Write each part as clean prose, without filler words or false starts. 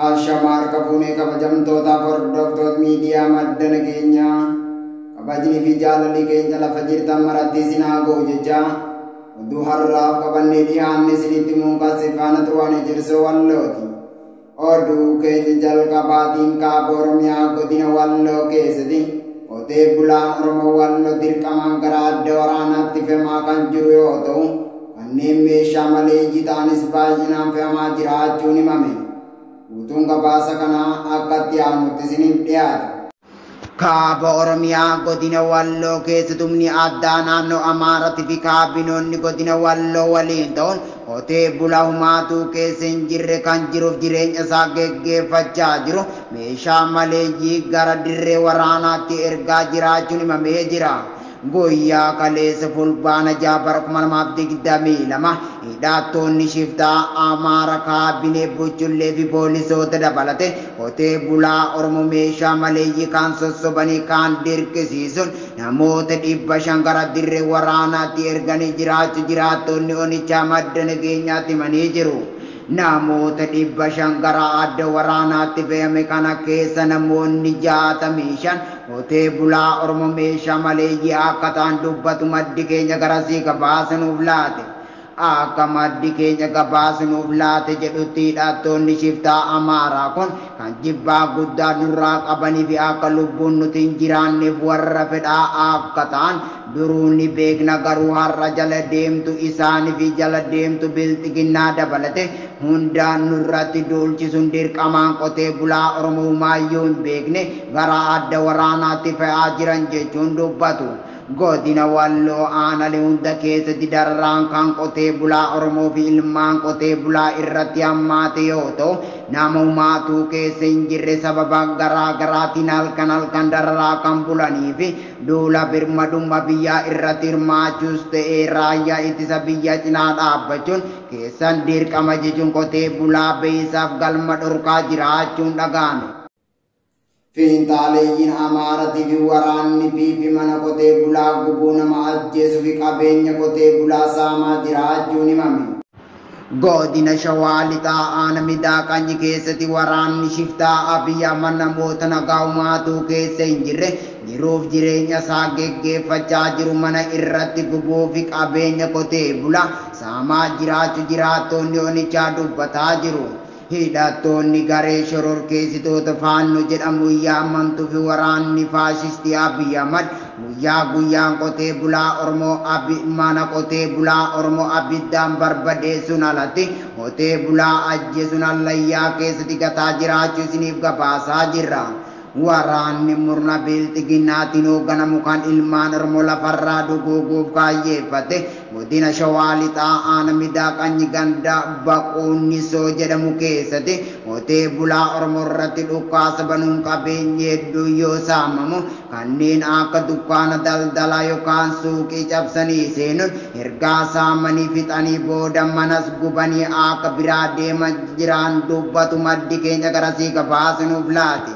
Ashamaa harka fuunee kabajamtootaaf hordoftoota miidiyaa madda nageenyaa kabajnii fi jaalalli keenya lafa jirtan maratti isin haa ga'u jechaa oduu har'aaf qabannee dhiyaanne isinitti muunqasse faana turuwaan ejersoo Wallooti. Oduu keenya jalqabaatiin kaaba Oromiyaa godina Walloo keessatti qotee bulaan Oromoo Walloo dirqamaan gara adda waraanaatti fe'amaa kan jiru yoo ta'u, kanneen meeshaa maleeyyii ta'anis baay'inaan fe'amaa jiraachuun himame. Guutuun gabaasa kanaa akka itti aanutti isiniif dhiyaata. Kaaba Oromiyaa godina Walloo keessatti humni addaa naannoo Amaaraa fi kaabinoonni godina Walloo waliin ta'uun qotee bulaa humaatuu keessa hin jirre kan jiruuf jireenya isaa geggeeffachaa jiru meeshaa maleeyyii gara dirree waraanaatti ergaa jiraachuun himamee jira. Guyyaa kaleessa fulbaana 6 bara 2022 hidhattoonni shiftaa Amaara kaabinee buchullee fi poolisoota dabalate qotee bulaa Oromoo meeshaa maleeyyii kan sossobanii kan dirqisiisuun namoota 500 gara dirree waraanaatti erganii jiraachuu jiraattonni onichaa madda nageenyaatti himanii jiru. Namoota 500 gara adda waraanaatti fe'ame kana keessa namoonni 65 qotee bulaa Oromoo meeshaa maleeyyii akka ta'an dubbatu maddi keenya garasii gabaasanuuf laate. Akka maddi keenya gabaasanuuf laate jedhutti hidhattoonni shiftaa Amaaraa kun kan jibbaa guddaa nurraa qabanii fi akka lubbuun nuti hin jiraanneef warra fedhaa akka ta'an duruu ni beekna, garuu har'a jala deemtu isaanii fi jala deemtu bilxiginnaa dabalate hundaan nurratti duulchisuun dirqamaan qotee bulaa Oromoo humaayyuu hin beekne gara adda waraanaatti fe'aa jiran jechuun dubbatu. Godina Walloo aanalee hunda keessatti dararaan kan qotee bulaa Oromoo fi ilmaan qotee bulaa irratti hammaate yoo ta'u, nama humaatuu keessa hin jirre sababa garaa garaatiin halkan halkan dararaa kan bulanii fi duula birmadummaa biyyaa irratti hirmaachuus ta'ee raayyaa ittisa biyya cinaa dhaabbachuun keessan dirqama jechuun qotee bulaa beeysaaf galma dhorkaa jiraachuun dhaga'ame. Fiinxaaleeyyiin Amaaratii fi waraanni PP mana qotee bulaa gubuu nama ajjeesuu fi qabeenya qotee bulaa saamaa jiraachuun himame. Godina Shawaa Lixaa Aana Midaaqanyi keessatti waraanni shiftaa Abiy Ahmad namoota nagaa humaatuu keessa hin jirre jiruuf jireenya isaa geggeeffachaa jiru mana irratti gubuu fi qabeenya qotee bulaa saamaa jiraachuu jiraattonni onichaa dubbataa jiru. Hidhattoonni garee shororkeessitoota Faannoo jedhamu yaamamtuu fi waraanni faashistii Abiy Ahmad guyyaa guyyaan qotee bulaa Oromoo mana qotee bulaa Oromoo abiddaan barbadeessuun alatti qotee bulaa ajjeesuun hallayyaa keessatti gataa jiraachuu isiniif gabaasaa jirra. Waraanni murna bilxiginnaatiin hoogganamu kan ilmaan Oromoo lafarraa duguuguuf kaayyeeffate godina Shawaa Lixaa Aana Midaaqanyi ganda Baquunnisoo jedhamu keessatti qotee bulaa Oromoo irratti dhukaasa banuun qabeenyi hedduu yoo saamamu kanneen akka dukkaana daldalaa yookaan suuqii cabsanii seenuun ergaa saamanii fixanii booda manas gubanii akka biraa deemaa jiran dubbatu maddi keenya garasii gabaasanuuf laate.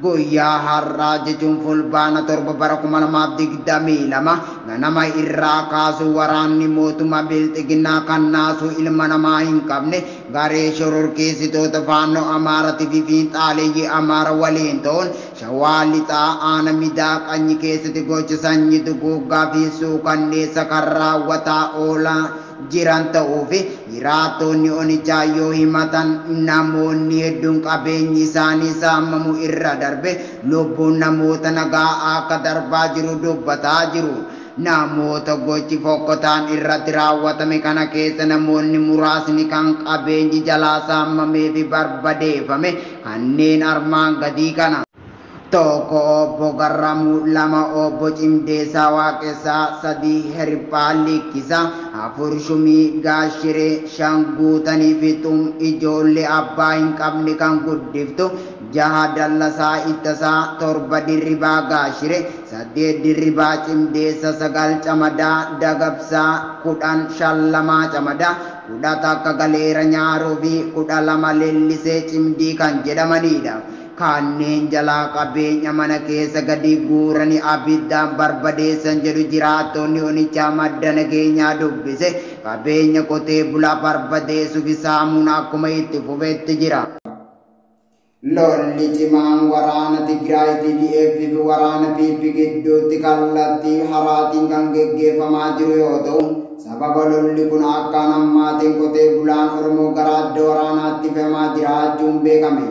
Guyyaa har'aa jechuun fulbaana 7 bara 2022 ganama irraa kaasu waraanni mootummaa bilxiginnaa kan naasuu ilma namaa hin qabne garee shororkeessitoota Faannoo Amaaratii fi fiinxaaleeyyii Amaara waliin ta'uun Shawaa Lixaa Aana Midaaqanyi keessatti gocha sanyii duguuggaa fi suukanneessa kan raawwataa oolaa jiran ta'uu fi jiraattonni onichaa yoo himatan namoonni hedduun qabeenyi isaanii saamamu irra darbe lubbuun namoota nagaa akka darbaa jiru dubbataa jiru. Namoota gochi fokkotaan irratti raawwatame kana keessa namoonni muraasni kan qabeenyi jalaa saamamee fi barbadeeffame kanneen armaan gadii kana. 1 Obbo Garramuu, 2 Obbo Cimdeessaa Waaqessaa, 3 Hirphaa Likkisaa, 4 Shumii Gaashiree, 5 Guutanii fi Xum ijoollee abbaa hin qabne kan guddiftu, 6 Dallasaa Ittasaa, 7 Dirribaa Gaashiree, 8 Dirribaa Cimdeessa, 9 Camadaa Dagabsaa, 10 Shallamaa Camadaa, 11 Galeera Nyaaroo fi 12 Lellisee Cimdii kan jedhamanidha. Kanneen jalaa qabeenya mana keessa gadi guuranii abiddaan barbadeessan jedhu jiraattonni onichaa madda nageenyaa dubbise qabeenya qotee bulaa barbadeessuuf saamuun akkuma itti fufetti jira. Lolli cimaan waraana Tigraay TDF fi waraana PP gidduutti kallattii haraatiin kan geggeeffamaa jiru yoo ta'u, sababa lolli kun akkaan hammaateen qotee bulaan Oromoo gara adda waraanaatti fe'amaa jiraachuun beekame.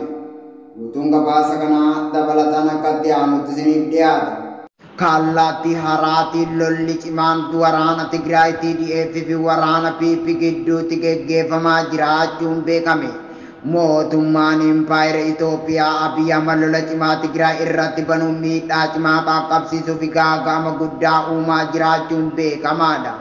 Guutuun gabaasa kanaa dabalataan akka itti aanutti isiniif dhiyaata. Kallattii haraatiin lolli cimaan waraana Tigraay TDF fi waraana PP gidduutti geggeeffamaa jiraachuun beekame. Mootummaan Impaayera Itoophiyaa Abiy Ahmad lola cimaa Tigraay irratti banuun miidhaa cimaa qaqqabsiisuu fi gaaga'ama guddaa uumaa jiraachuun beekamaadha.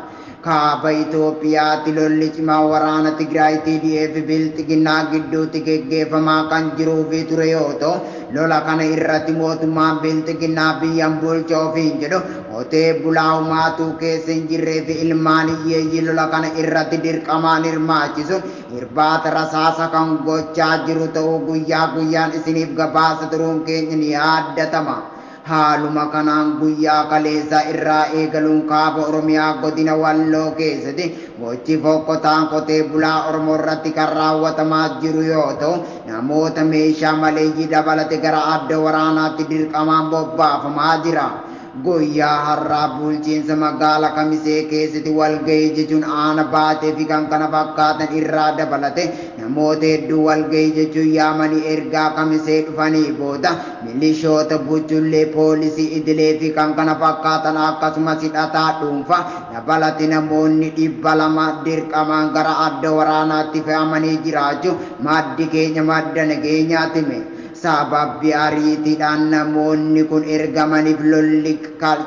Kaaba Itoophiyaatti lolli cimaa waraana Tigraay TDF Bilxiginnaa gidduutti geggeeffamaa kan jiruu fi ture yoo ta'u, lola kana irratti mootummaan Bilxiginnaa biyyan bulcha ofiin jedhu qotee bulaa homaatuu keessa hin jirree fi ilmaan hiyyeeyyii lola kana irratti dirqamaan hirmaachisuun irbaata rasaasa kan gochaa jiru ta'uu guyyaa guyyaan isiniif gabaasa turuun keenya ni yaaddatama. Haaluma kanaan guyyaa kaleessaa irraa eegaluun kaaba Oromiyaa godina Walloo keessatti gochi fokkotaan qotee bulaa Oromoo irratti kan raawwatamaa jiru yoo ta'u, namoota meeshaa maleeyyii dabalate gara adda waraanaatti dirqamaan bobbaafamaa jira. Guyyaa har'aa bulchiinsa magaala Kamisee keessatti walgahii jechuun aana baatee fi kan kana fakkaatan irraa dabalate namoota hedduu walgahii jechuun yaamanii ergaa Kamisee dhufanii booda milishoota buchullee, poolisii idilee fi kan kana fakkaatan akkasumas hidhataa dhuunfaa dabalate namoonni 200 dirqamaan gara adda waraanaatti fe'amanii jiraachuu maddi keenya madda nageenyaatti hime. Sababbi ariitiidhaan namoonni kun ergamaniif lolli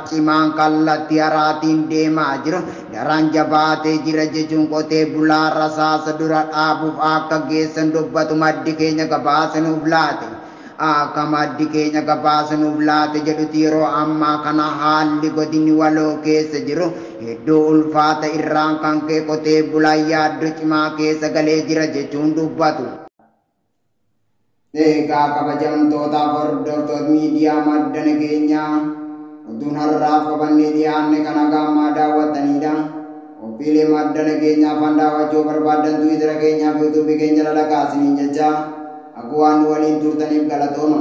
cimaan kallattii haraatiin deemaa jiru daran jabaatee jira jechuun qotee bulaa rasaasa dura dhaabuuf akka geessan dubbatu maddi keenya gabaasa nuuf laate. Akka maddi keenya gabaasa nuuf laate jedhutti yeroo ammaa kana haalli godinni Waloo keessa jiru hedduu ulfaata irraan kan ka'e qotee bulaa yaaddoo cimaa keessa galee jira jechuun dubbatu. Egaa kabajamtootaaf hordoftoota miidiyaa madda nageenyaa, oduun har'aaf qabannee dhiyaanne kana gammaa daawwattanidha. Qophiilee madda nageenyaa afaan daawwachuu barbaaddan Tiwiitara keenyaa fi Yuutuubii keenya lalaqaa isiniin jecha akka waan nu waliin turtaniif galatooma.